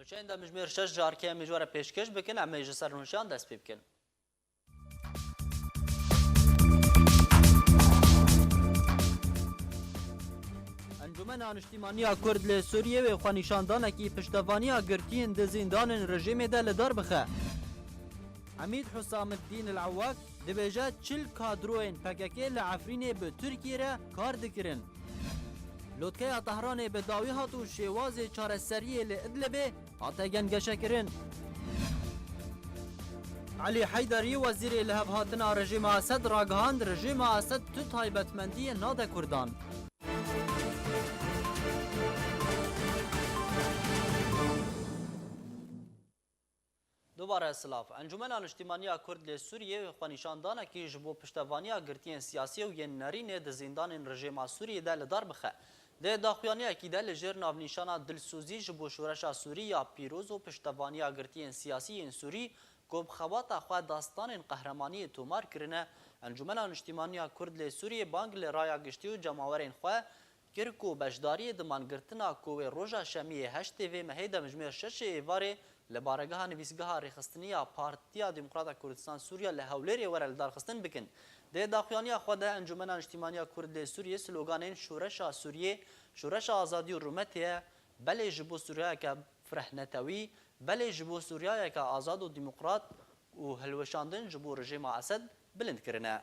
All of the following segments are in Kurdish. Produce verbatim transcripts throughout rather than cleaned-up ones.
Çend demjimêr şeş ji arkê em ê ji we re pêşkêş bikin, em ê ji sernûşiyan dest pê bikin. Encûmena Niştîmaniya Kurd li Sûriyê wê xwenîşandanekî piştevaniya girtiyên di zîndanên rejîmê de li dar bixe. Emîd Husamiddîn El Ewak dibêje çil kadroyên P K K li Efrînê bi Tirkiyê re kar dikirin. Lotkeya Tehranê bi dawî hat û şêwazê çareseriyê li Idlibê hate gengeşekirin. Elî Heyderî, wezîrê lihevhatina rejîma Esed, ragihand, rejîma Esed tu taybetmendiyê nade Kurdan. Dubare silav. Encûmena Niştîmaniya Kurd li Sûriyê xwenîşandanekî ji bo piştevaniya girtiyên siyasî û yên nerînê di zîndanên rejîma Sûriyê de li dar bixe. Di daxuyaniyekî de li jêr navnîşana Dilsozî ji bo Şoreşa Sûrî ya pîroz û piştevaniya girtiyên siyasî yên Sûrî ku bi xebata xwe dastanên qehremaniyê tomar kirine, Encûmena Niştîmaniya Kurd li Sûriyê bang li raya giştî û cemawerên xwe kir ku beşdariyê di mangirtina ku wê roja şemiyê heştê vê mehê demjimêr şeşê êvarê li baregeha nivîsgeha rêxistinî ya Partiya Demokrata Kurdistan Sûriya li Hewlêrê were lidarxistin bikin. Di daxuyaniya xwe de Encûmena Niştîmaniya Kurd li Sûriyê sloganên Şoreşa Sûriyê, Şoreşa Azadî û Rûmetê ye, belê ji bo Sûriyayeke firehnetewî, belê ji bo Sûriyayeke azad û demokrat û hilweşandin ji bo rejîma Esed bilind kirine.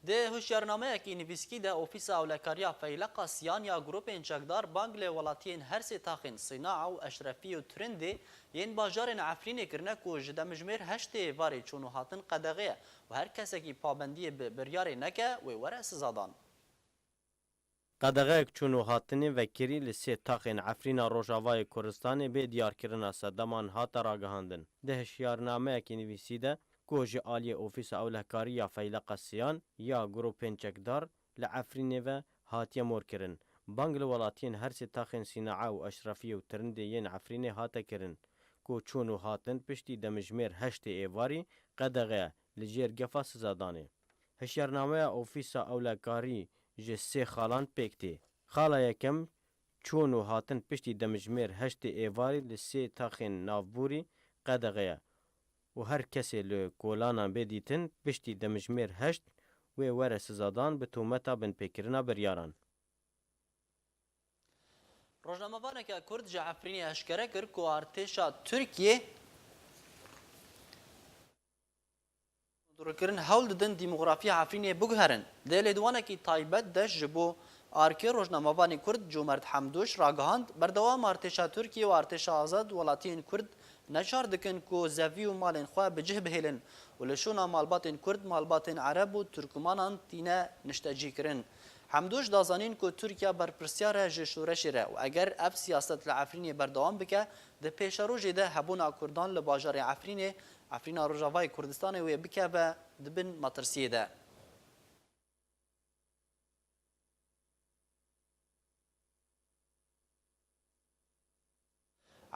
Di hişyarnameyekî nivîskî de Ofîsa Ewlekariya Feyleqa Siyan ya grûpên çekdar bang li welatiyên her sê taxên Sînaa û Eşrefî û Tirindê yên bajarên Efrînê kirine ku ji demjimêr heştê êvarê çûn û hatin qedexe ye û her kesekî pabendiyê bi biryarê neke, wê were sizadan. Qedexeyek çûn û hatinê vekirî li sê taxên Efrîna Rojavayê Kurdistanê bê diyarkirina sedeman hate ragihandin. Di hişyarnameyekî nivîsî de ku ji aliyê Ofîsa Ewlehkarî ya Feyleqa Siyan ya grûpên çekdar li Efrînê ve hatiye morkirin, bang li welatiyên her sê taxên Sînaa û Eşrefiyê û Tirindê yên Efrînê hate kirin ku çûn û hatin piştî demjimêr heştê êvarî qedexe ye, li jêr gefa sizadanê. Hişyarnameya Ofîsa Ewlekarî ji sê xalan pêk tê. Xala yekem, çûn û hatin piştî demjimêr heştê êvarî li sê taxên navborî qedexe ye û her kesê li kolanan bê dîtin piştî demjimêr heşt wê were sizadan bi tometa binpêkirina biryaran. Rojnamevaneke Kurd ji Efrînê eşkere kir ku artêşa Tirkiyê Dûrkirin hewl didin demografiya Efrînê biguherin. Di lêdwanekî taybet de ji bo arkê rojnamevanê Kurd Comert Hemdûş ragihand, berdewam artêşa Tirkiyê û artêşa azad welatiyên Kurd neçar dikin ku zevî û malên xwe bi cih bihêlin û li şûna malbatên Kurd, malbatên Ereb û Tirkmanan tîne niştecîkirin. Hemdûş da zanîn ku Tirkiye berpirsyar e ji şoreşê re û eger ev siyaset li Efrînê berdewam bike, di pêşerojê de hebûna Kurdan li bajarê Efrînê, Efrîna Rojavayê Kurdistanê wê bikeve di bin metirsiyê de.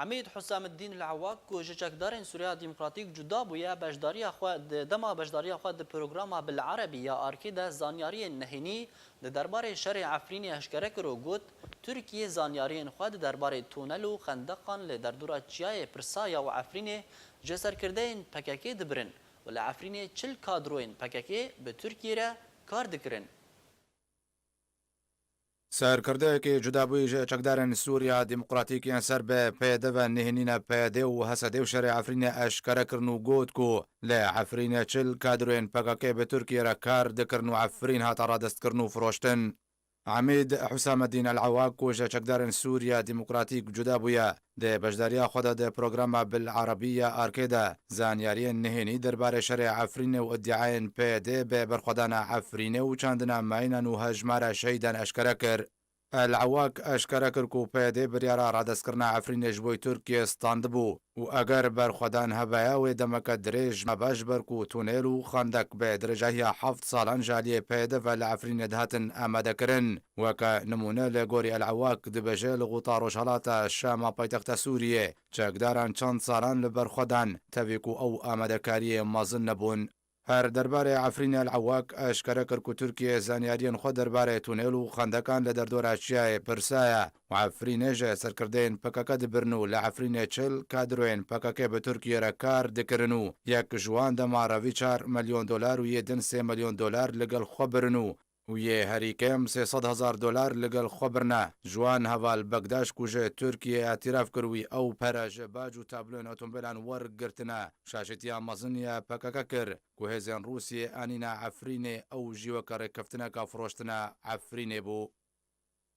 Emîd Husamiddîn El Ewak ku ji çekdarên Sûriya Demokratîk cuda bûye, beşdariya xwe di dema beşdariya xwe di programa Bil Erebî ya Arkê de zanyariyên nehênî di derbarê şerê Efrînê eşkere kir û got, Tirkiye zanyariyên xwe di derbarê tunel û xendeqan li derdora Çiyayê Pirsaya û Efrînê ji serkirdeyên P K K dibirin û li Efrînê çil kadroyên P K K bi Tirkiyê re kar dikirin. Serkirdeyekî cudabûyî ji çekdarên Sûriya Demokratîk yên ser bi P Y D ve nihênîne P Y D û H S D û şerê Efrînê eşkere kirin û got ku li Efrînê çil kadroyên P K K bi Tirkiyê re kar dikirin û Efrîn hate radestkirin û firoştin. Emîd Husamedîn El Ewak ku ji çekdarên Sûriya Demokratîk cuda bûye, di beşdariya xwe de di programa Bil Erebî ya Arkê de zanyariyên nihênî derbarê şerê Efrînê û îdiayên P Y D bi berxwedana Efrînê û çandina mayînan û hejmara şehîdan eşkere kir. El Ewak eşkere kir ku P Y D biryara radestkirina Efrînê ji bo Tirkiyê standibû û eger berxwedan hebeya wê demeke dirêj mebe ji ber ku tunêl û xendek bi dirêjahiya heft salan ji aliyê P Y D ve li Efrînê dihatin amadekirin. Weke nimûne li gorî El Ewak dibêje li xuta rojhelata Şama paytexta Sûriyê çekdaran çend salan li ber xwe dan tevî ku ew amadekariyê mezin nebûn. Her derbarê Efrînê El Ewak eşkere kir ku Tirkiye zanyariyên xwe derbarê tunel û xendekan li derdora çiyayê pirsaye û Efrînê ji serkirdeyên P K K dibirin û li Efrînê çil kadroyên P K K bi Tirkiye re kar dikirin û yek ji wan dema revî çar milyon dolar û yê din sê milyon dolar li gel xwe birin û û yê herî kêm sê sed hezar dolar li gel xwe birine. Ji wan heval Bekdaş ku ji Tirkiyê îtiraf kir wî ew pere ji bac û tabloyên otomobîlan wergirtine, şaşetiya mezin ya P K K kir ku hêzên Rûsiyê anîne Efrînê, ew jî weke rêkeftineka firoştina Efrînê bû.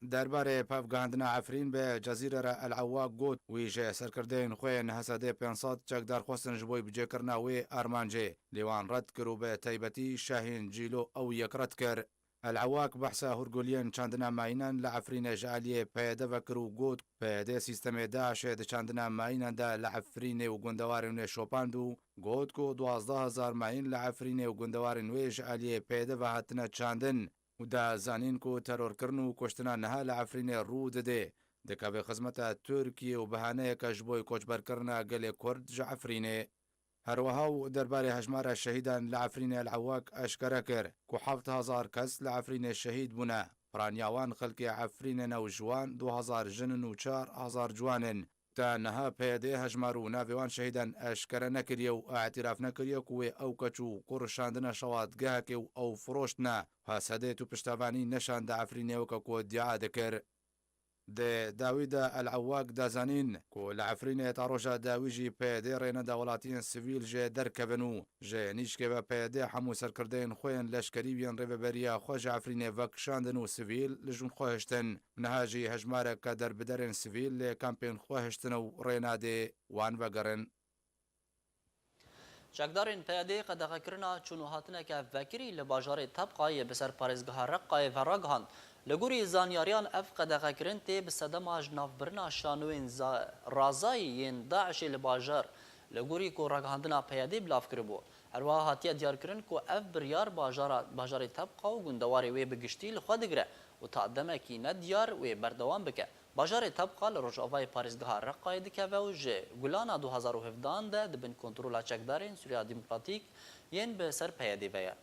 Derbarê pevgihandina Efrîn bi Cezîre re El Ewak got, wî ji serkirdeyên xwe yên H S D pênc sed çekdar xwestin ji bo cihêkirina wê armancê, lê wan red kir û bi taybetî Şahîn Cîlo ew yek red kir. El Ewak behsa hûrguliyên çandina mayînan li Efrînê ji aliyê P Y D ve kir û got, P Y D sîstemê DAIŞê di çandina mayînan de li Efrînê û gundewarên wê şopand û got ku duwazdeh hezar mayîn li Efrînê û gundewarên wê ji aliyê P Y D ve hatine çandin û da zanîn ku terorkirin û kuştina niha li Efrînê rû dide, dikeve xizmeta Tirkiyê û bihaneyeke ji bo koçberkirina gelê Kurd ji Efrînê. Her wiha û derbarê hejmara şehîdan li Efrînê El Ewak eşkere kir ku heft hezar kes li Efrînê şehîd bûne, piraniya wan xelkê Efrînê ne û ji wan du hezar jin in û çar hezar ciwan in. Ta niha P Y D hejmar û navê wan şehîdan eşkere nekiriye û îtiraf nekiriye ku wê ew keç û kur şandine şewatgehekê û ew firoştine, H S D tu piştevanî neşande Efrînê weke ku îdia dikir. Di dawî de El Ewak da zanîn ku li Efrînê ta roja dawî jî P Y D rê neda welatiyên sivîl jê derkevin û ji nîşkê ve P Y D hemû serkirdeyên xwe yên leşkerî û yên rêveberiya xwe ji Efrînê vekişandin û sivîl li jin xwe hiştin. Niha jî hejmareke derbiderên sivîl li kampên xwe hiştine û rê nade wan vegerin. Çekdarên P Y D'ê qedexekirina çûn û hatineke vekirî li bajarê Tebqa yê bi ser parêzgeha Reqayê ve ragihand. Li gorî zanyariyan ev qedexekirin tê bi sedema ji navbirina şanoyên za-, razayî yên DAIŞê li bajar, li gorî ku ragihandina P Y D'ê belav kiribû. Herwiha hatiye diyarkirin ku ev biryar bajara, bajarê Tebqa û gundewarê wê bi giştî li xwe digire û ta demekî nediyar wê berdewam bike. Bajarê Tebqa li rojavayê parêzgeha Reqayê dikeve û ji Gulana du hezar û hevdehan de di bin kontrola çekdarên Sûriya Demokratîk yên bi ser P Y D'ê ve ye.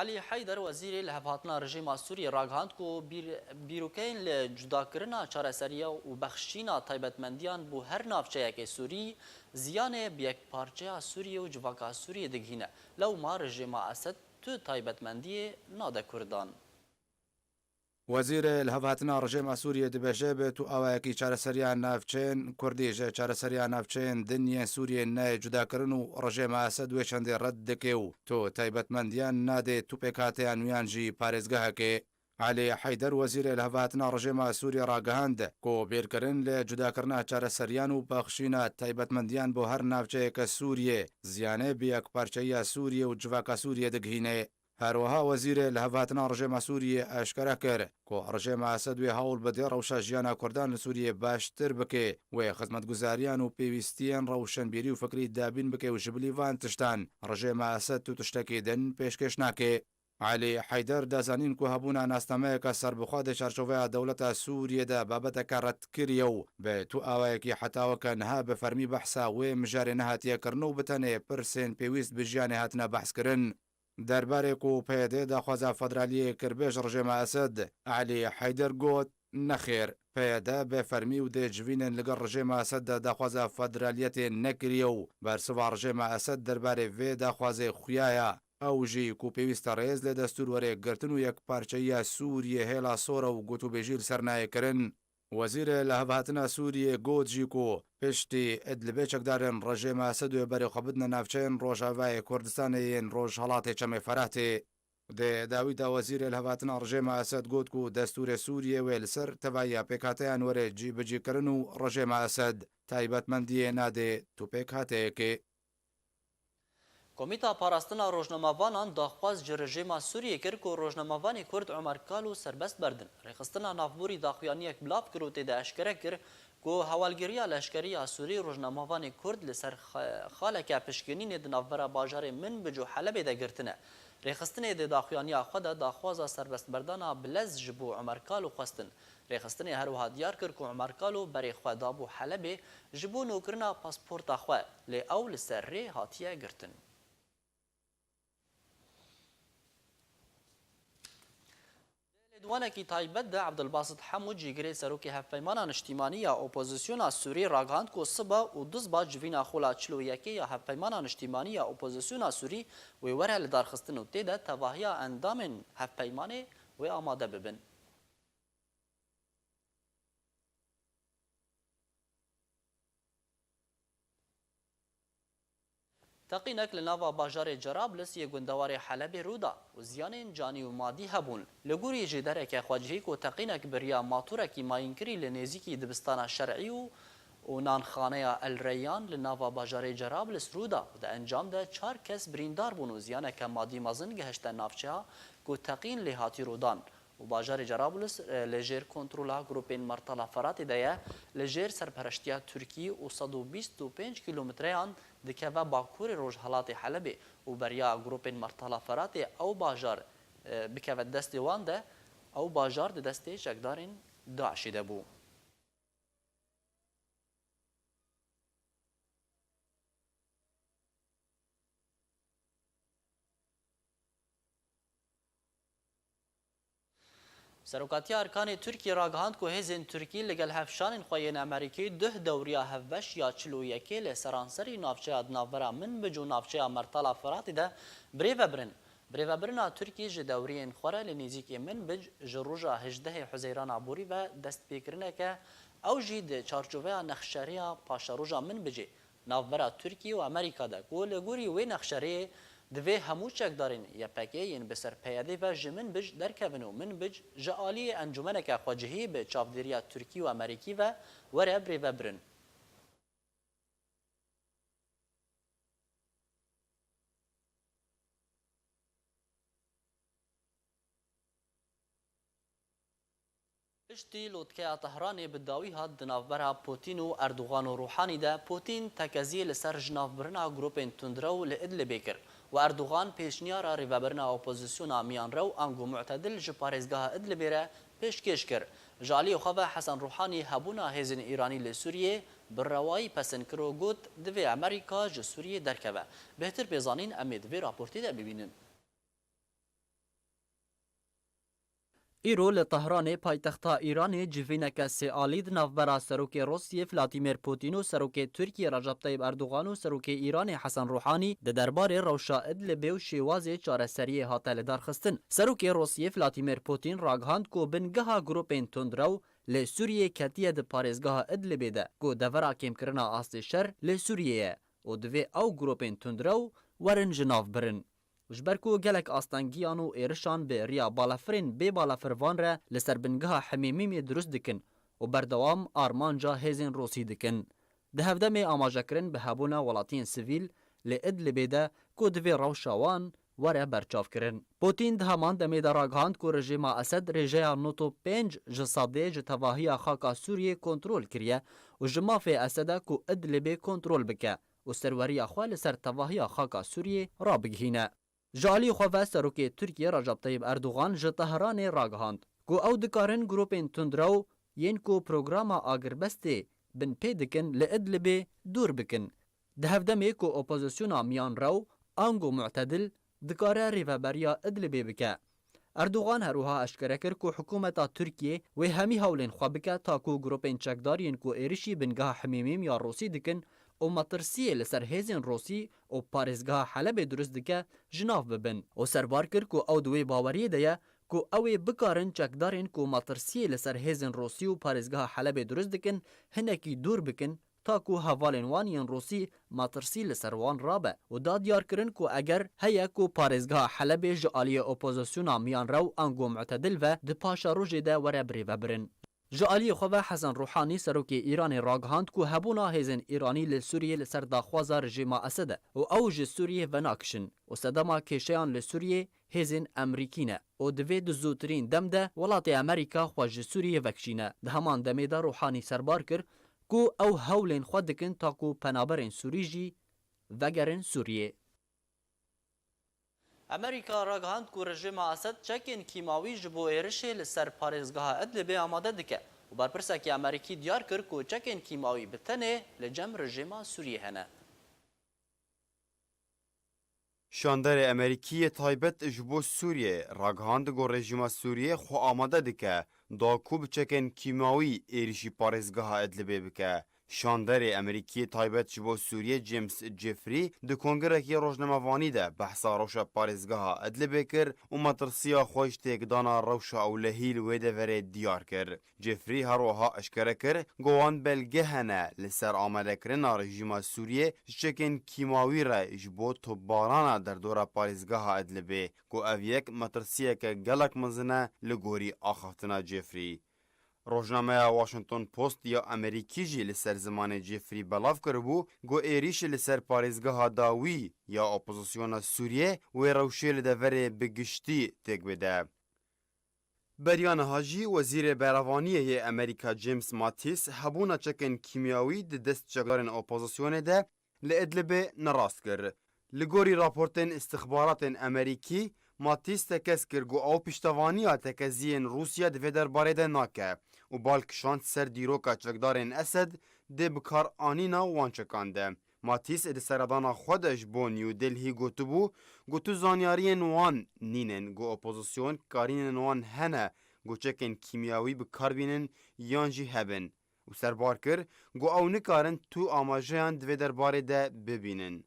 Elî Heyder, wezîrê lihevhatina rejîma Sûriyê ragihand ku bîr-, bîrokeyên li cudakirina çareseriya û bexşîna taybetmendiyan bo her navçeyekê Sûrî ziyanê bi yekparçeya Sûriyê û civaka Sûriyê digihîne. Lewma rejîma Esed tu taybetmendiyê nade Kurdan. Wezîrê lihevhatina rejêma Sûriyê dibêje, bi tu awayekî çareseriya navçeyên Kurdî ji çareseriya navçeyên din yên Sûriyê nayê cudakirin û rejêma Esed wê çendê red dike û tu taybetmendiyan nadê tu pêkhateyan wiyan jî parêzgehekê. Elî Heyder, wezîrê lihevhatina rejêma Sûriyê ragihand ku bîrkirin li cudakirina çareseriyan û bexşîna taybetmendiyan bo her navçeyeke Sûriyê ziyanê bi yekparçeyiya Sûriyê û civaka Sûriyê digihîne. Her wiha wezîrê lihevhatina rejêma Sûriyê eşkere kir ku rejêma Esed wê hewl bide rewşa jiyana Kurdan li Sûriyê baştir bike, wê xizmetguzariyan û pêwîstiyên rewşenbîrî û fikrî dabîn bike û ji bilî van tiştan rejêma Esed tu tiştekî din pêşkêş nake. Elî Heyder da zanîn ku hebûna nasnameyeke serbixwe di çarçoveya dewleta Sûriyê de babeteke redkirî ye û bi tu awayekî heta weke niha bi fermî behsa wê mijarê nehatiye kirin û bi tenê pirsên pêwîst bi jiyanê hatine behskirin. Derbarê ku P Y D daxwaza federaliyê kir bê ji rejêma Esed, Elî Heyder got, nexêr, P Y D bi fermî û dê civînên li gel rejêma Esed de daxwaza federaliyetê nekiriye û bersiva rejêma Esed derbarê vê daxwazê xuya ye. Ew jî ku pêwîst e rêz li destûr were girtin û yekparçeyiya Sûriyê hêla sor e û gotûbêjî li ser nayê kirin. Wezîrê lihevhatina Sûriyê got jî ku piştî Idlibê çekdarên rejêma Esed wê berê xwe bidine navçeyên Rojavayê Kurdistanê yên Rojhelatê Çemê Feratê. Di dawî de wezîrê lihevhatina rejêma Esed got ku destûrê Sûriyê wê li ser tevahiya pêkhateyan were cîbicîkirin û rejêma Esed taybetmendiyê nade tu pêkhateyekê. Komîta Parastina Rojnamevanan daxwaz ji rejêma Sûriyê kir ku rojnamevanê Kurd Omer Kalo serbest berdin. Rêxistina navborî daxuyaniyek bilav kir û tê de eşkere kir ku hewalgiriya leşkerî ya Sûrî rojnamevanê Kurd li ser xe-, xaleke pişkînînê di navbera bajarê Minbic û Helebê de girtine. Rêxistinê di daxuyaniya xwe de daxwaza serbestberdana bi lez ji bo Omer Kalo xwestin. Rêxistinê her wiha diyar kir ku Umer Kalo berê xwe dabû Helebê ji bo nûkirina pasporta xwe, lê ew li ser rê hatiye girtin. Di lêdwanekî taybet de Abdulbasit Hemû, cîgirê serokê Hevpeymana Niştîmanî ya Opozisyona Sûrî, ragihand ku siba û duzba civîna xola çil û yekê ya Hevpeymana Niştîmanî ya Opozisyona Sûrî wê were lidarxistin û tê de tevahiya endamên hevpeymanê wê amade bibin. Teqînek li nava bajarê Cerablis yê gundewarê Helebê rû da û ziyanên canî û madî hebûn. Li gorî jêdereke xwecihî ku teqînek bi riya matûrekî mayînkirî li nêzîkî dibistana şer'î û, û nanxaneya El Reyyan li nava bajarê Cerablis rû da û di encam de çar kes birîndar bûn û ziyaneke madî mezin gihişte navçeya ku teqîn lê hatî rûdan. û bajarê Cerablis, e, li jêr kontrola grûpên Mertala Feratê de ye, li jêr serpereştiya Tirkî û sed û bîst û pênc kîlometreyan dikeve bakurê rojhelatê Helebê û beriya grûpên Mertala Feratê ew bajar, e, bikeve destê wan de, ew bajar di destê çekdarên DAIŞê de bû. Serokatiya Erkanê Tirkiyê ragihand ku hêzên Tirkî li gel hevşanên xwe yên Amerîkî duh dewriya hevbeş ya çil û yekê li seranserî navçeya di navbera Minbic û navçeya Mertala Firatê de birêve birin. Birêvebirina Tirkî ji dewriyên xwe re li nêzîkê Minbic ji roja hejdehê Huzeyrana borî ve destpêkirineke, ew jî di çarçoveya nexşerêya paşeroja Minbicê navbera Tirkî û Amerîka de ku li gorî wê nexşerêyê divê hemû çekdarên Y P G yên bi ser P Y D'ê ve ji Minbic derkevin û Minbic ji aliyê encûmeneke xwecihî bi çavdêriya Tirkî û Amerîkî ve were birêvebirin. Piştî lotkeya Tehranê bi dawî hat di navbera Putin û Erdogan û Ruhanî de, Putin tekeziyê li ser jinavbirina grûpên tundrew li Idlibê kir û Erdogan pêşniyara rêvebirina opozisyona miyanrew ango mu'tedil ji parêzgeha Idlibê re pêşkêş kir. Ji aliyê xwe ve Hesen Ruhanî hebûna hêzên Îranî li Sûriyê bi rewayî pesend kir û got, divê Amerîka ji Sûriyê derkeve. Bêhtir pê zanîn em ê di vê raportê de bibînin. Îro li Tehranê, paytexta Îranê, civîneke sêalî di navbera serokê Rûsiyê Vladimir Putin û serokê Tirkiyê Recep Tayyip Erdogan û serokê Îranê Hesen Ruhanî di derbarê rewşa Idlibê û şêwazê çareseriyê hate lidarxistin. Serokê Rûsiyê Vladimir Putin ragihand ku bingeha grûpên tundrew li Sûriyê ketiye di parêzgeha Idlibê de, ku devera kêmkirina astê şer li Sûriyê ye û divê ew grûpên tundrew werin ji nav birin. Ji ber ku gelek astengiyan û êrişan bi riya balafirên bê balafirvan re li ser bingeha Himêmîmê dirust dikin û berdewam armanca hêzên Rûsî dikin. Di hevdemê amajekirin bi hebûna welatiyên sivîl li Idlibê de ku divê rewşa wan were berçavkirin. Putin di heman demê de ragihand ku rejîma Esed rêjeya nod û pênc ji sedê ji tevahiya xaka Sûriyê kontrol kiriye û ji mafê Esed e ku Idlibê kontrol bike û serweriya xwe li ser tevahiya xaka Sûriyê rabigihîne. Ji alî xwe ve serokê Tirkiyê Recep Tayyip Erdogan ji Tehranê ragihand ku ew dikarin grûpên tundrew yên ku programa agirbestê binpê dikin li Idlibê dûr bikin. Di hevdemê ku opozisyona miyanrew ango mu'tedil dikare rêveberiya Idlibê bike. Erdogan her wiha eşkere kir ku hikûmeta Tirkiyê wê hemî hewlên xwe bike ta ku grûpên çekdar yên ku êrişî bingeha Himêmîm ya Rûsî dikin û metirsiyê li ser hêzên Rûsî û parêzgeha Helebê dirust dike, ji nav bibin û serbar kir ku ew di wê baweriyê de ye ku ew ê bikarin çekdarên ku metirsiyê li ser hêzên Rûsî û parêzgeha Helebê dirust dikin, hinekî dûr bikin, ta ku hevalên wan yên Rûsî metirsî li ser wan rabe û da diyarkirin ku eger heye ku parêzgeha Helebê ji aliyê opozisyona miyanrew ango mu'tedil ve di paşerojê de were birêvebirin. Ji aliyê xwe ve Hesen Ruhanî, serokê Îranê ragihand ku hebûna hêzên Îranî li Sûriyê li ser daxwaza rejîma Esed e û ew ji Sûriyê venakişin û sedema kêşeyan li Sûriyê hêzên Emerîkî ne û divê di zûtirîn dem de welatê Amerîka xwe ji Sûriyê vekişîne. Di heman demê de Ruhanî serbar kir ku ew hewlên xwe dikin ta ku penaberên Sûrî jî vegerin Sûriyê. Amerîka ragihand ku rejîma Esed çekên kîmawî ji bo êrişê li ser parêzgeha Idlibê amade dike û berpirsekî Amerîkî diyar kir ku çekên kîmawî bi tenê li cem rejîma Sûriyê hene. Şanderê Amerîkî yê taybet ji bo Sûriyê ragihand ku rejîma Sûriyê xwe amade dike da ku bi çekên kîmawî êrişî parêzgeha Idlibê bike. Şanderê Amerîkî yê taybet ji bo Sûriyê James Jeffrey di kongirekî rojnamevanî de behsa rewşa parêzgeha Idlibê kir û metirsiya xwe ji têkdana rewşa ewlehî li wê deverê diyar kir. Jeffrey her wiha eşkere kir ku wan belge hene li ser amadekirina rejîma Sûriyê ji çekên kîmawî re ji bo topbarana derdora parêzgeha Idlibê, ku ev yek metirsiyeke gelek mezin e li gorî axaftina Jeffrey. Rojnameya Washington Post ya Amerîkî jî li ser zimanê Jeffrey belav kiribû ku êrîş li ser parêzgeha dawî ya opozisyona Sûriyê wê rewşê li deverê bi giştî têk bide. Beriya niha jî Wezîrê Berevaniyê yê Amerîka James Mattis hebûna çekên kîmyawî di dest çekdarên opozisyonê de li Idlibê nerast kir. Li gorî raportên îstixbaratên Amerîkî, Mattis tekez kir ku ew piştevaniya tekeziyên Rûsya di vê derbarê de nake û bal kişand ser dîroka çekdarên Esed dê bikaranîna wan çekan de. Matîs di seredana xwe de ji bo New Delhi gotibû, ku tu zanyariyên wan nînin, ku opozisyon karînên wan hene, ku çekên kîmyawî bi kar bînin yan jî hebin û serbar kir, ku ew nikarin tu amajeyan di vê derbarê de bibînin.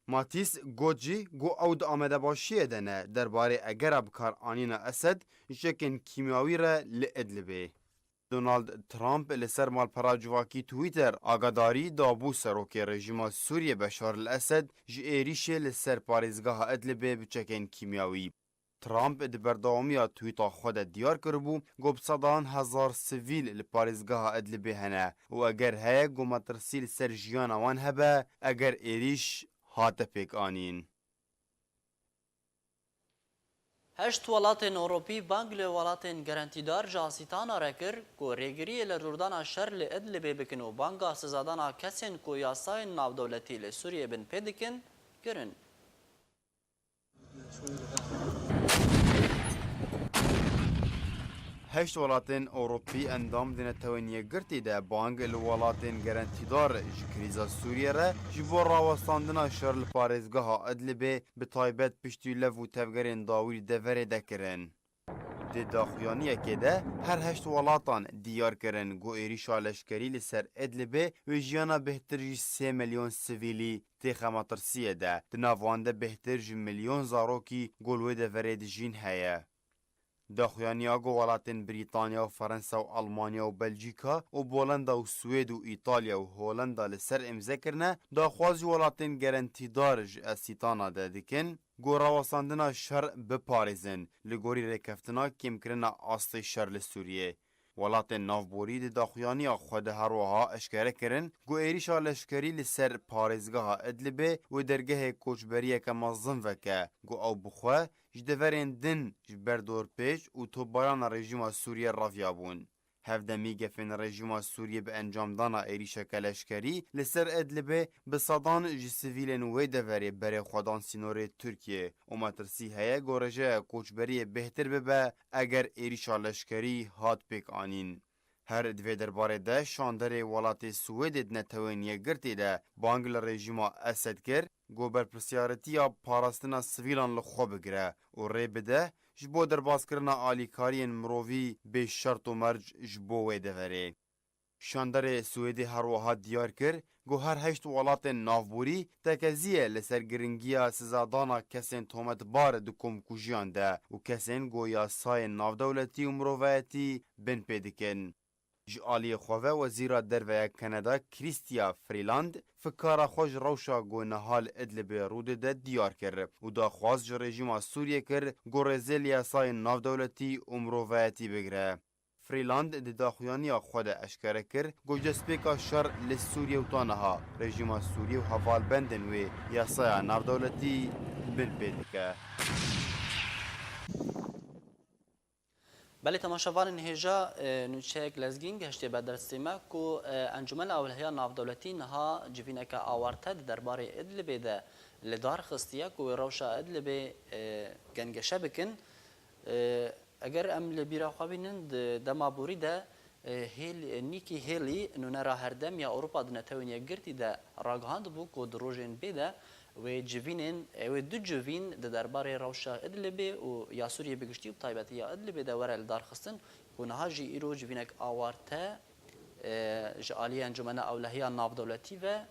Matîs got jî, ku ew di amadebaşiyê de ne derbarê egera bikaranîna Esed ji çekên kîmyawî re li Idlibê. Donald Trump li ser malpera civakî Twitter agadarî dabû serokê rejîma Sûriyê Beşar el Esed ji êrîşê li ser parêzgeha Idlibê bi çekên kîmyawî. Trump di berdewamiya twîta xwe de diyar kiribû, ku bi sedan hezar sivîl li parêzgeha Idlibê hene û eger heye ku metirsî li ser jiyana wan hebe, eger êrîş hate pêkanîn. Heşt welatên Ewropî bang li welatên gerentîdar ji Asîtana re kir ku rêgiriyê li dûrdana şer li Idlibê bikin û banga sizadana kesên ku yasayên navdewletî li Sûriyê binpê dikin, kirin. Heşt welatên Ewropî endam di Netewên Yekgirtî de bang li welatên gerentîdar ji krîza Sûriyê re ji bo rawestandina şer li parêzgeha Idlibê bi taybet piştî lev û tevgerên dawî li deverê de kirin. Di daxuyaniyekê de her heşt welatan diyar kirin ku êrîşa leşkerî li ser Idlibê wê jiyana bêhtir ji sê milyon sivîlî têxe metirsiyê de, di nav wan de bêhtir ji milyon zarokî ku li wê deverê dijîn heye. Daxuyaniya ku welatên Brîtanya û Ferensa û Almanya û Belcîka û Bolenda û Swêd û Îtalya û Holenda li ser îmze kirine, daxwaz ji welatên gerentîdar ji Esîtana de dikin ku rawestandina şer biparêzin, li gorî rêkeftina kêmkirina astê şer li Sûriyê. Welatên navborî di daxuyaniya xwe de her wiha eşkere kirin ku êrîşa leşkerî li ser parêzgeha Idlibê wê dergehê koçberiyeke mezin veke ku ew bi xwe ji deverên din ji ber dorpêç û topbarana rejîma Sûriyê reviyabûn. Hevdemî gefên rejîma Sûriyê bi encamdana êrîşeke leşkerî li ser Idlibê bi sedan ji sivîlên wê deverê berê xwe dan sînorê Tirkiyê û metirsî heye ku rêjeya koçberiyê bêhtir bibe eger êrîşa leşkerî hat pêk anîn. Her di vê derbarê de şanderê welatê Swêdê di Netewên Yekgirtî de bang li rejîma Esed kir ku berpirsiyaretiya parastina sivîlan li xwe bigire û rê bide ji bo derbaskirina alîkariyên mirovî bê şert û merc ji bo wê deverê. Şanderê Swêdê her wiha diyar kir ku her heşt welatên navborî tekeziyê li ser giringiya sizadana kesên tometbar di komkujiyan de û kesên ku yasayên navdewletî û mirovayetî binpê dikin. Ji aliyê xwe ve Wezîra Derve ya Kanada Chrystia Freeland fikara xwe ji rewşa ku niha li Idlibê rû dide diyar kir û daxwaz ji rejîma Sûriyê kir ku rêzê li yasayên navdewletî û mirovayetî bigire. Freeland di daxuyaniya xwe de eşkere kir ku ji destpêka şer li Sûriyê û ta niha rejîma Sûriyê û hevalbendên wê yasaya navdewletî binpê dike. Belê temaşevanên hêja, e, nûçeyek lezgîn gehiştiye ber destê me ku, e, Encûmena Ewlehiya Navdewletî niha civîneke awarte di derbarê Idlibê de li dar xistiye ku wê rewşa Idlibê, e, gengeşe bikin. E, eger em li bîra xwe bînin, di dema borî de, e, Hêl-, Nikki Haley, nûnera herdem ya Ewropa di Netewên Yekgirtî de ragihandibû ku di rojên bê de wê civînên, e, wê du civîn di derbarê rewşa Idlibê û ya Sûriyê bi giştî û bi taybetî ya Idlibê de were lidarxistin ku niha jî îro civînek awarte, e, ji aliyê Encûmena Ewlehiya Navdewletî ve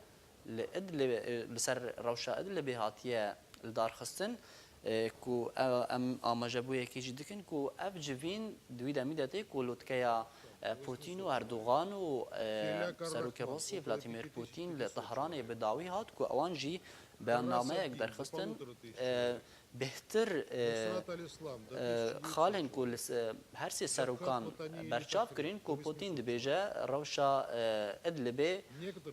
li Idlib-, e, li ser rewşa Idlibê hatiye lidarxistin, e, ku, e, em amajebûyekê jî dikin ku ev civîn di wî demî de tê ku lotkeya, e, Putin û Erdogan û, e, Serokê Rûsiyê Vladimir Putin li Tehranê bi dawî hat ku ewan jî beyannameyek derxistin, e, bêhtir, e, e, xalên ku li se-, her sê serokan berçav kirin ku Putin dibêje rewşa, e, Idlibê,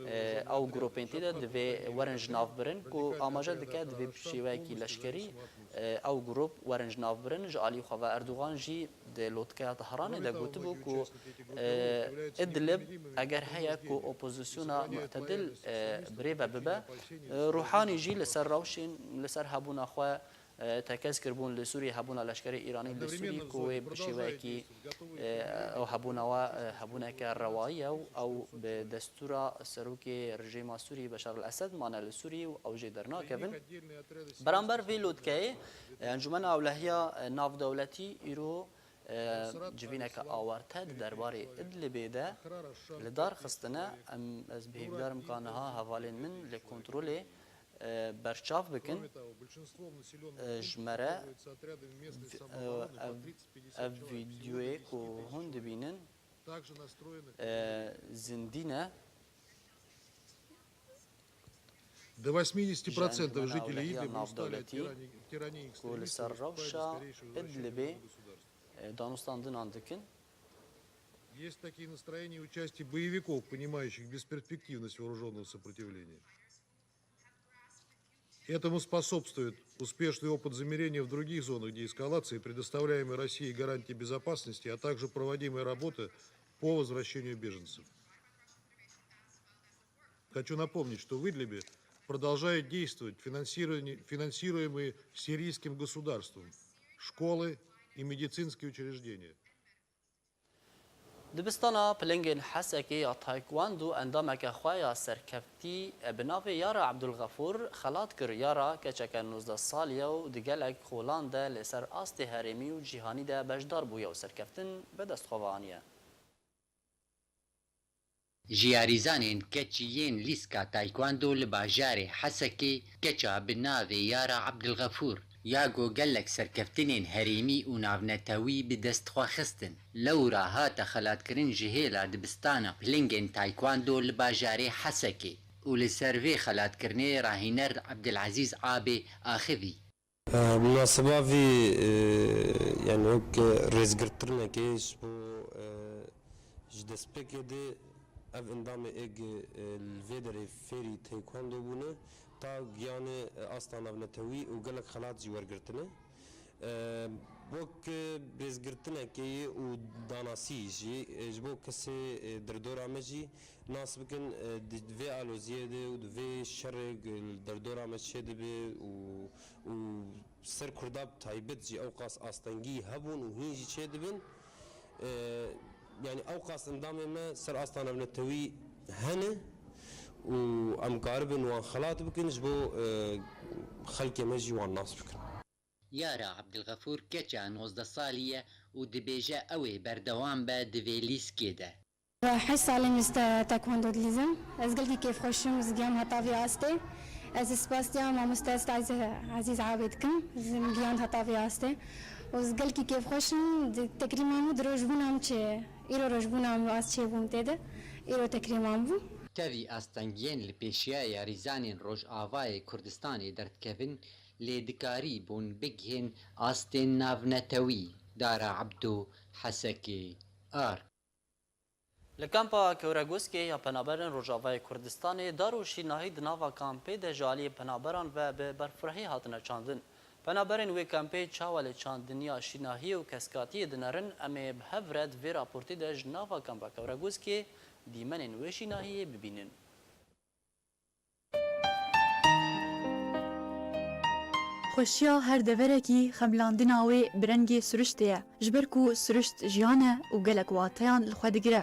e, ew grûpên tê de divê werin ji nav birin ku amaje dike divê bi şêweyekî leşkerî, e, ew grûp werin ji nav birin. Ji alî xwe ve Erdogan jî di lotkeya Tehranê de gotibû ku, e, Idlib eger heye ku opozisyona mu'tedil, e, birêve bibe, e, Ruhanî jî li ser rewşên, li ser hebûna xwe, e, tekez kiribûn li Sûriyê, hebûna leşkerê Îranî li Sûrî ku wê bi şêweyekî, e, ew hebûna we, e, hebûneke rewayî ye û ew bi destûra serokê rejîma Sûrî Beşar el-Esed mane li Sûrî û ew jê dernakevin. Beramber vê lotkeyê, e, Encûmena Ewlehiya, e, Navdewletî îro, e, civîneke awarte di derbarê Idlibê de li dar xistine. Em, ez bi hêvîdar im ka niha hevalên min li kontrolê, e, berçav bikin. E, ji me re, e, ev, ev vîdyoyê ku hûn dibînin, e, zindî ne. До восьмидесяти процентов жителей Idlib устали от тирани-, тирании экстремистов и выступают за скорейшее возвращение в мирное государство. Ji Encûmena Ewlehiya Navdewletî ku li ser rewşa Idlibê, e, danûstandina dikin. Есть такие настроения у части боевиков, понимающих бесперспективность вооружённого сопротивления. Этому способствует успешный опыт замирения в других зонах деэскалации, предоставляемые Россией гарантии безопасности, а также проводимая работа по возвращению беженцев. Хочу напомнить, что в Идлибе продолжают действовать финансирование, финансируемые сирийским государством, школы и медицинские учреждения. Dibistana Pilingên Hesekê ya Taekwondo endameke xwe ya serkeftî bi navê Yara Ebdulxefûr xelat kir. Yara keçeke nozdeh salî ye û di gelek xolan de li ser astê herêmî û cîhanî de beşdar bûye û serkeftin bi dest xwe ve aniye. Ji yarîzanên keçî yên lîska Taekwondo li bajarê Hesekê keça bi navê Yara Ebdilxefûr ya ku gelek serkeftinên herêmî û navnetewî bi dest xwe xistin, lewra hate xelatkirin ji hêla dibistana Pilingên Taekwondo li bajarê Hesekê û li ser vê xelatkirinê rahîner Ebdilezîz Abê axivî. Bi munaseba vî, e, yani wek rêzgirtirinekê ji bo, e, ji destpêkê de ev endamê êg, e, li vê derê fêrî taekwondo bûne, ta giyane, e, asta navnetewî û gelek xelat jî wergirtine. E, wek rêzgirtinekê û danasî jî, e, ji bo kesê, e, derdora me jî nas bikin, e, di vê aloziyê de û di vê şerê li derdora me çêdibe û, û ser Kurda bi taybet jî ewqas astengî hebûn û hîn jî çêdibin. E, yani ewqas endamê me ser asta navnetewî hene û em karibin wan xelat bikin ji bo, e, xelkê me jî wan nas bikin. Yara Ebdilxefûr keça nozdeh salî ye û dibêje ew ê berdewam be di vê lîskê de. Heşt salên li te-, tekwondo dilîzim. Ez gelkî kêfxweş im, ez giham heta vê astê. Ez spasiya mamoste Ezîz, Ezîz Abê dikim, ez gihand heta vê astê. Û ez gelkî kêfxweş im, di-, tekrîman bû, di rojbûna min çê, îro rojbûna min ast çêbûm tê de, îro tekrîman bû. Tevî astengiyên li pêşiya yarîzanên Rojavayê Kurdistanê derdikevin, lê dikarîbûn bigihên astên navnetewî. Dara Ebdo, Hesekê, Ark. Li kampa Kewreguskê ya penaberên Rojavayê Kurdistanê dar û şînahî di nava kampê de ji aliyê penaberan ve bi berfirehî hatine çandin. Penaberên wê kampê çawa li çandiniya şînahiyê û keskatiyê dinerin, em ê bi hev re di vê raportê de ji nava kampa Kewregozkê dîmenên wê şînahiyê bibînin. Xweşiya her deverekî xemilandina wê bi rengê siriştê ye, ji ber ku sirişt jiyan e û gelek wateyan li xwe digire.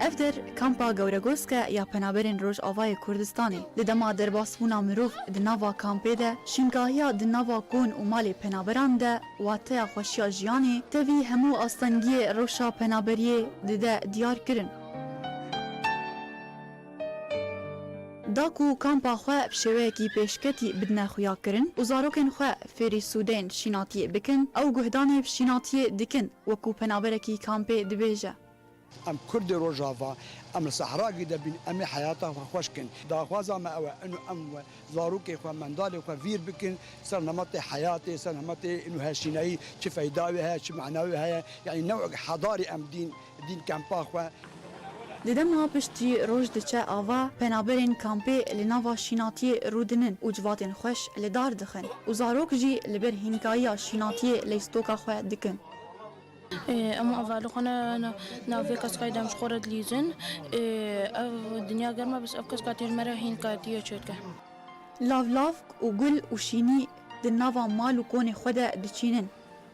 Ev der kampa Gewregosk e ya penaberên Rojavayê Kurdistanê. Di dema derbasbûna mirov di nava kampê de, şînkahiya di nava kon û malê penaberan de, wateya xweşiya jiyanê, tevî hemû astengiyê rewşa penaberiyê dide diyar kirin. Da ku kampa xwe bi şêweyekî pêşketî bidine xuyakirin û zarokên xwe fêrî sûdeyên şînatiyê bikin, ew guhdanê bi şînatiyê dikin, wekû penaberekî kampê dibêje. Em Kurdê Rojava, em li sehrakî de bîn, em ê heyata xwe xweş kin. Daxwaza me ew e, ino em we zarokê xwe, mendalê xwe vîr bikin, ser nemetê heyatê, ser nemetê ino her şînayî çi feyda wê heye, çi mana wê heye. Yanî newek hedarî em dîn, dîn kempa xwe. Di dema piştî roj diçe ava, penaberên kampê li nava şînatiyê rûdinin û civatên xweş li dar dixin û zarok jî li ber hînkayiya şînatiyê leystoka xwe dikin. Ê, em hevalê xwe ne, ne, navê keskayî de em ji xwe re dilîzin. Ê, ev dinya germ e, bes ev keskatî ji me re hînkatiyê çêdike. Lavlavk û gul û şînî di nava mal û konê xwe de diçînin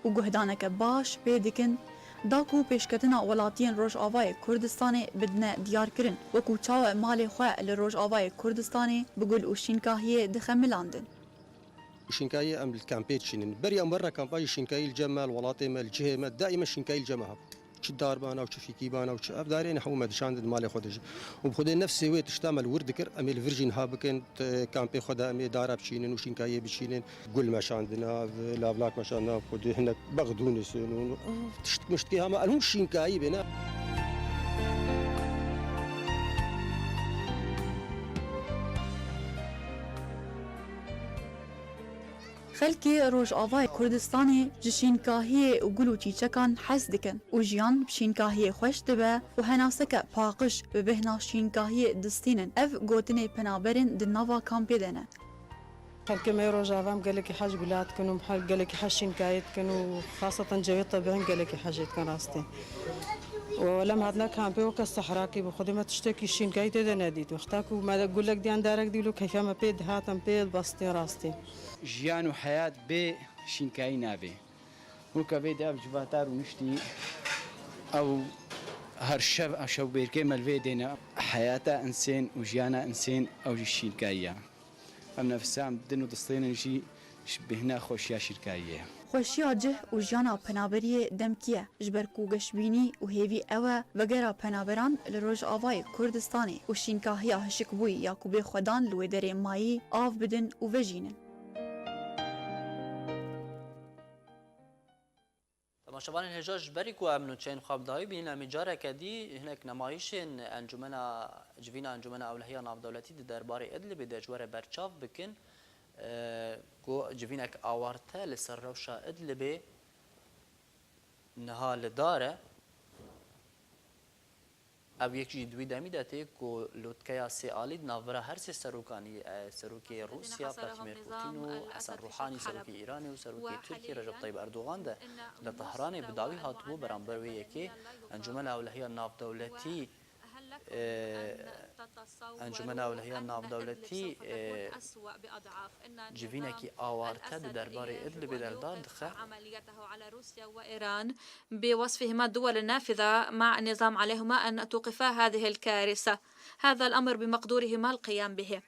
û guhdaneke baş pê dikin, da ku pêşketina welatiyên Rojavayê Kurdistanê bidine diyarkirin, wekû çawa malê xwe li Rojavayê Kurdistanê bi gul û şînkahiyê dixemilandin. Şînkayî em li kampê diçînin. Berî em were kampa jî şînkayî li cem me, li welatê me, li cihê me, daîme şînkayî li cem me hebû. Çi darbana û çi fîkîbana û çi ev darên hemû me dişandin malê xwe de jî. Û bi xwedê nefsê wê tişta me li wir dikir, em ê li vir jî niha bikin, t-, kampê xwe de em ê dara biçînin û şînkayiyê biçînin. Gul meşandina, lavlak meşandina, bi xwedê hinek bexdûnisin û tişt, miştkê hema em hûn şînkayî bêne. Xelkê Rojavayê Kurdistanê ji şînkahiyê û gul û çîçekan hez dikin û jiyan bi şînkahiyê xweş dibe û henaseke paqij bi bêhna şînkahiyê distînin. Ev gotinê penaberên di nava kampê de ne. Xelkê me yê Rojava em gelekî hez gula dikin û hel-, gelekî hez şînkayê dikin û xaseten cewê tebîî em gelekî hezê dikin rastî. Û ewle em hatine kampê weke sehrakî bû. Xwedê me tiştekî şînkayî tê de nedît. Wexta ku me gulek diyan darek dî, lo keyfa me pê dihat, em pê dibestîn rastî. Jiyan û heyat bê şînkayî nabê. Weke vê de ev civata rûniştî, ew her şev, ev şewbêrkê me li vê dêne. Heyata insên û jiyana insên ew jî şînkayî ye. Em nefsa em din û distênin jî ji bêhna xweşiya şînkayiyê. Xweşiya cih û jiyana penaberiyê demkî ye, ji ber ku geşbînî û hêvî ew e, vegera penaberan li Rojavayê Kurdistanê û şînkahiya hişkbûyî ya ku bê xwedan li wê derê mayî av bidin û vejînin. Temaşevanên hêja, ji berî ku em nûçeyên xwe bi dawî bînin, em ê careke dî hinek nemayîşên Encûmena, Civîna Encûmena Ewlehiya Navdewletî di derbarê Idlibê de ji we re berçav bikin, e, ku civînek awarte li ser rewşa Idlibê niha li dar e. Ev yek jî di wî demî de tê ku lotkeya sê alî di navbera her sê serokan, e, serokê Rûsya Vladimir Putin û Hesen Ruhanî, serokê Îranê, û serokê Tirkiyê Recep Tayyip Erdogan de li Tehranê bi dawî hatibû. Beramber wê yekê Encûmena Ewlehiya Navdewletî, e, Encûmena Ewlehiya Navdewletî, e, civînekî awarte di derbarê Idlibê de li dar dixe. بوصفهما الدول النافذة مع النظام عليهما أن توقفا هذه الكارثة. هذا الأمر بمقدورهما القيام به.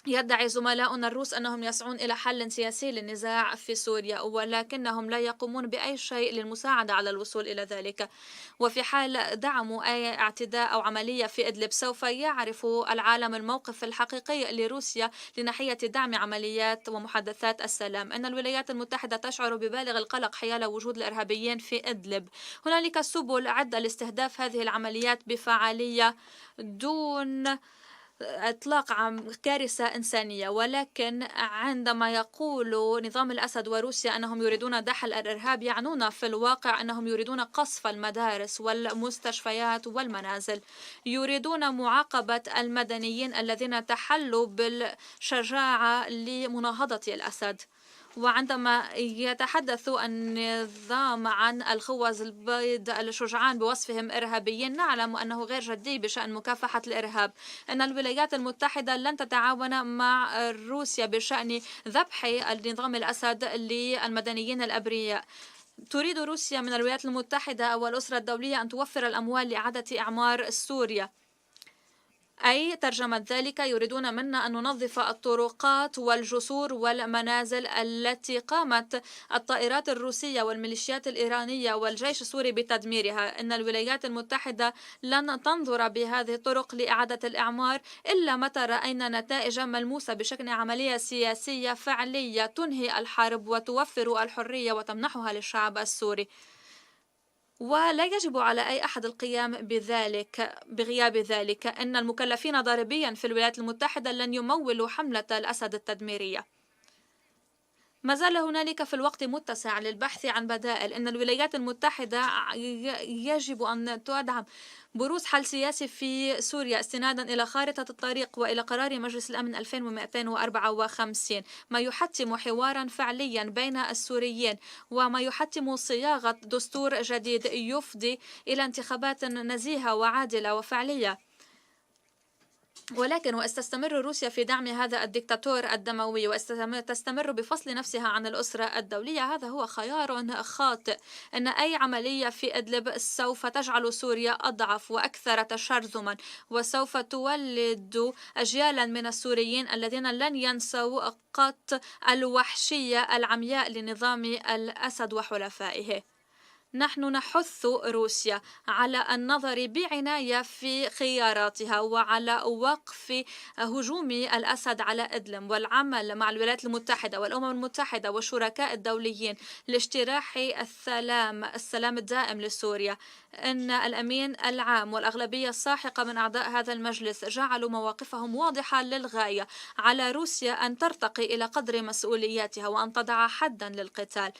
يدعي زملاؤنا الروس أنهم يسعون إلى حل سياسي للنزاع في سوريا، ولكنهم لا يقومون بأي شيء للمساعدة على الوصول إلى ذلك. وفي حال دعموا أي اعتداء أو عملية في إدلب، سوف يعرف العالم الموقف الحقيقي لروسيا لناحية دعم عمليات ومحادثات السلام. إن الولايات المتحدة تشعر ببالغ القلق حيال وجود الإرهابيين في إدلب. هنالك سبل عدة لاستهداف هذه العمليات بفعالية دون إطلاق عام كارثة إنسانية، ولكن عندما يقول نظام الأسد وروسيا أنهم يريدون دحل الإرهاب، يعنون في الواقع أنهم يريدون قصف المدارس والمستشفيات والمنازل، يريدون معاقبة المدنيين الذين تحلوا بالشجاعة لمناهضة الأسد. وعندما يتحدث النظام عن الخوذ البيض الشجعان بوصفهم إرهابيين، نعلم أنه غير جدي بشأن مكافحة الإرهاب. إن الولايات المتحدة لن تتعاون مع روسيا بشأن ذبح النظام الأسد للمدنيين الأبرياء. تريد روسيا من الولايات المتحدة والأسرة الدولية أن توفر الأموال لإعادة إعمار سوريا. أي ترجمة ذلك، يريدون منا أن ننظف الطرقات والجسور والمنازل التي قامت الطائرات الروسية والميليشيات الإيرانية والجيش السوري بتدميرها. إن الولايات المتحدة لن تنظر بهذه الطرق لإعادة الإعمار إلا متى رأينا نتائج ملموسة بشكل عملية سياسية فعلية تنهي الحرب وتوفر الحرية وتمنحها للشعب السوري. ولا يجب على أي أحد القيام بذلك بغياب ذلك. إن المكلفين ضاربيا في الولايات المتحدة لن يمولوا حملة الأسد التدميرية. ما زال هنالك في الوقت متسع للبحث عن بدائل. إن الولايات المتحدة ي-، يجب أن تدعم بروز حل سياسي في سوريا استنادا إلى خارطة الطريق وإلى قرار مجلس الأمن ألفين ومائتين وأربعة وخمسين، ما يحتم حوارا فعليا بين السوريين وما يحتم صياغة دستور جديد يفضي إلى انتخابات نزيهة وعادلة وفعلية. ولكن وإذ تستمر روسيا في دعم هذا الدكتاتور الدموي، وإذ تستمر بفصل نفسها عن الأسرة الدولية، هذا هو خيار خاطئ. إن أي عملية في إدلب سوف تجعل سوريا أضعف وأكثر تشرذما، وسوف تولد أجيالا من السوريين الذين لن ينسوا قط الوحشية العمياء لنظام الأسد وحلفائه. نحن نحث روسيا على النظر بعناية في خياراتها وعلى وقف هجوم الأسد على إدلب، والعمل مع الولايات المتحدة والأمم المتحدة والشركاء الدوليين لاجتراح السلام، السلام الدائم لسوريا. إن الأمين العام والأغلبية الساحقة من أعضاء هذا المجلس جعلوا مواقفهم واضحة للغاية. على روسيا أن ترتقي إلى قدر مسؤولياتها وأن تضع حدا للقتال.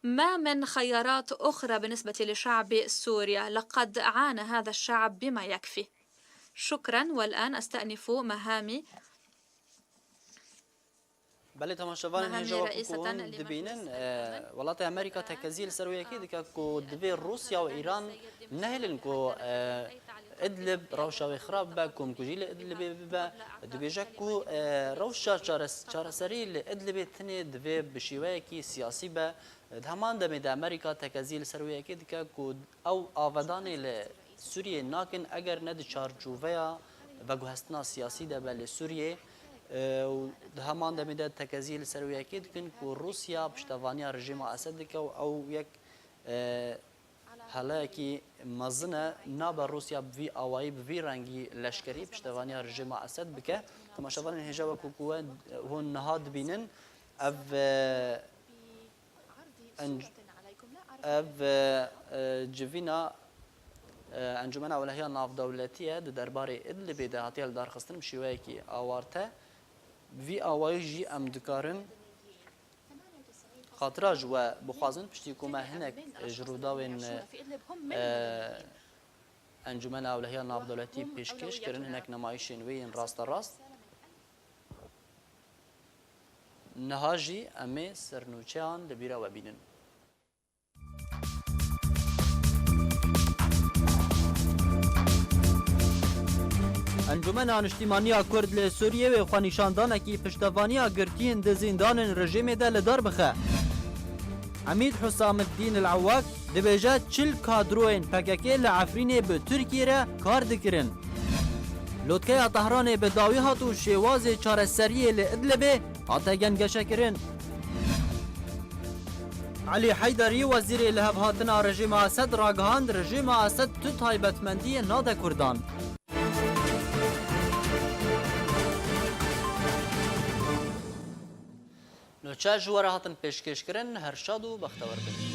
ما من خيارات أخرى بالنسبة لشعب سوريا. لقد عانى هذا الشعب بما يكفي. شكرا، والآن أستأنف مهامي. Belê, temaşevanên hêja, wekî ku hûn dibînin, e, welatê Amerîka tekezî li ser wê yekê dike ku divê Rûsya û Îran nehêlin ku, e, Idlib rewşa wê xirab be, komkujî li Idlibê bibe. Dibêje ku, e, rewşa çares-, çareserî li Idlibê tenê divê bi şêweyekî siyasî be. Di heman demê de Amerîka tekezî li ser wê yekê dike ku ew avedanê li Sûriyê nakin eger ne di çarçoveya veguhestina siyasî de be li Sûriyê, e, û di heman demê de tekezî li ser wê yekê dikin ku Rûsya piştevaniya rejîma Esed dike û ew yek, e, heleyekî mezin e, nabe Rûsya bi vî awayî, bi vî rengî leşkerî piştevaniya rejîma Esed bike. Temaşevanên hêja, wekî ku we, hûn niha dibînin, ev, e, Enc-, ev, e, e, civîna, e, Encûmena Ewlehiya Navdewletî ye, di derbarê Idlibê de hatiye lidarxistin bi şêweyekî awarte. Bi vî awayî jî em dikarin xatira ji we bixwazin, piştî ku me hinek ji rûdawên, e, Encûmena Ewlehiya Navdewletî pêşkêş kirin, hinek nemaîşên wê yên rasterast. Niha jî em ê sernûçeyan li bîra we bînin. Encûmena Niştîmaniya Kurd li Sûriyê wê xwenîşandanekî piştevaniya girtiyên di zîndanên rejîmê de li dar bixe. Emîd Husamiddîn El Ewak dibêje çil kadroyên P K K li Efrînê bi Tirkiyê re kar dikirin. Lotkeya Tehranê bi dawî hat û şêwazê çareseriyê li Idlibê hate gengeşekirin. Elî Heyderî, wezîrê lihevhatina rejîma Esed, ragihand, rejîma Esed tu taybetmendiyê nade Kurdan. Nûçe ji we re hatin pêşkêşkirin, her şad û bextewer bin.